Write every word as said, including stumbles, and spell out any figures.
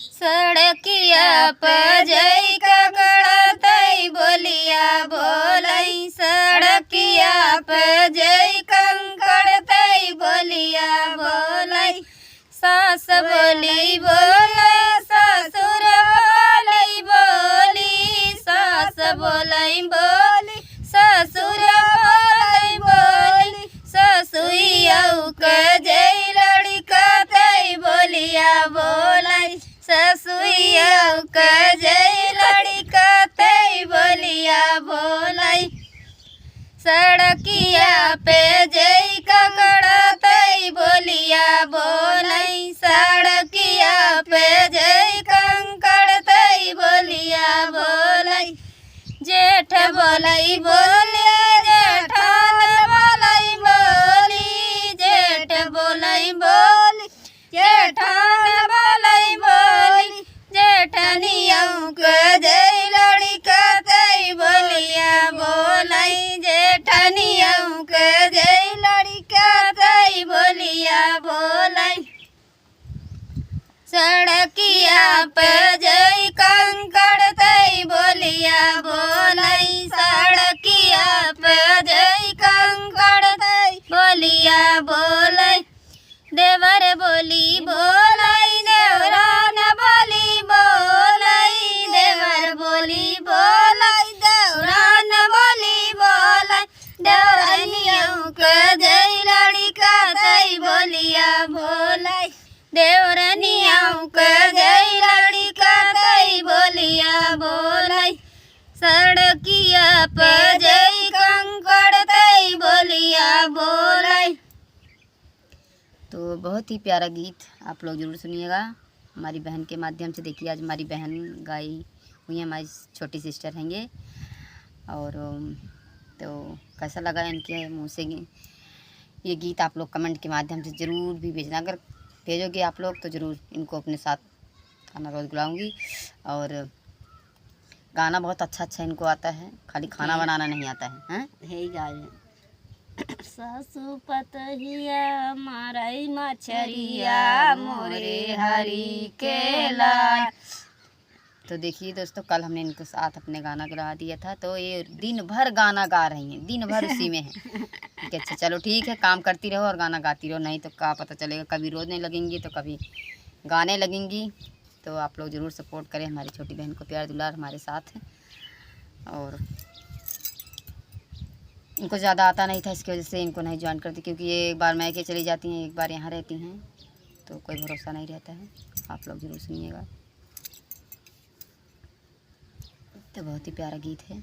सड़किया पे जई कंकड़ तई बोलिया बोलई, सड़किया पे जई कंकड़ तई बोलिया बोलई। सास बोली बोले, ससुर बोलई बोली, सास बोलई बोली, ससुर बोलई बोली। ससुइया के जई लड़िका तई बोलिया बोलई, ससुइया के जई लड़िका तई बोलिया बोलई। सड़किया पे जई कंकड़ तई बोलिया बोलई, सड़किया पे जई कंकड़ तई बोलिया बोलई। जेठ बोलई बोले, जेठान बोलई बोली, जेठ बोलई बोली, जेठान बोलई बोली। जेठनिया के जई लड़िका तई बोलिया बोलई, जेठनिया के जई लड़िका तई बोलिया बोलई। सड़किया पे जई कंकड़ तई बोलिया बोलई, सड़किया पे जई कंकड़ तई बोलिया बोलई। देवर बोली बोलई, देवरान बोली बोलई, देवर बोली बोलई, देवरान बोली बोलई। देवरनिया के जई लड़िका तई बोलिया बोलई, देवरनिया के जई लड़िका तई बोलिया बोलई। सड़किया पे जई कंकड़ तई बोलिया बोलई। तो बहुत ही प्यारा गीत, आप लोग ज़रूर सुनिएगा। हमारी बहन के माध्यम से, देखिए, आज हमारी बहन गाई हुई है, हमारी छोटी सिस्टर हैंगे। और, अम, तो कैसा लगा इनके मुँह से गी-, ये गीत, आप लोग कमेंट के माध्यम से ज़रूर भी भेजना। अगर भेजोगे आप लोग तो ज़रूर इनको अपने साथ खाना रोज बुलाऊंगी। और गाना बहुत अच्छा अच्छा इनको आता है, खाली खाना ठीक। बनाना नहीं आता है, हैं? हे गाय। सासू पतहिया मारई मछरिया मोरे हरी के लाल। तो देखिए दोस्तों, कल हमने इनके साथ अपने गाना गा दिया था, तो ये दिन भर गाना गा रही हैं, दिन भर उसी में है। कि अच्छा चलो ठीक है, काम करती रहो और गाना गाती रहो, नहीं तो क्या पता चलेगा, कभी रोने लगेंगी तो कभी गाने लगेंगी। तो आप लोग ज़रूर सपोर्ट करें हमारी छोटी बहन को, प्यार दुलार हमारे साथ है। और इनको ज़्यादा आता नहीं था, इसकी वजह से इनको नहीं ज्वाइन करती, क्योंकि ये एक बार मायके चली जाती हैं, एक बार यहाँ रहती हैं, तो कोई भरोसा नहीं रहता है। आप लोग ज़रूर सुनिएगा। तो बहुत ही प्यारा गीत है।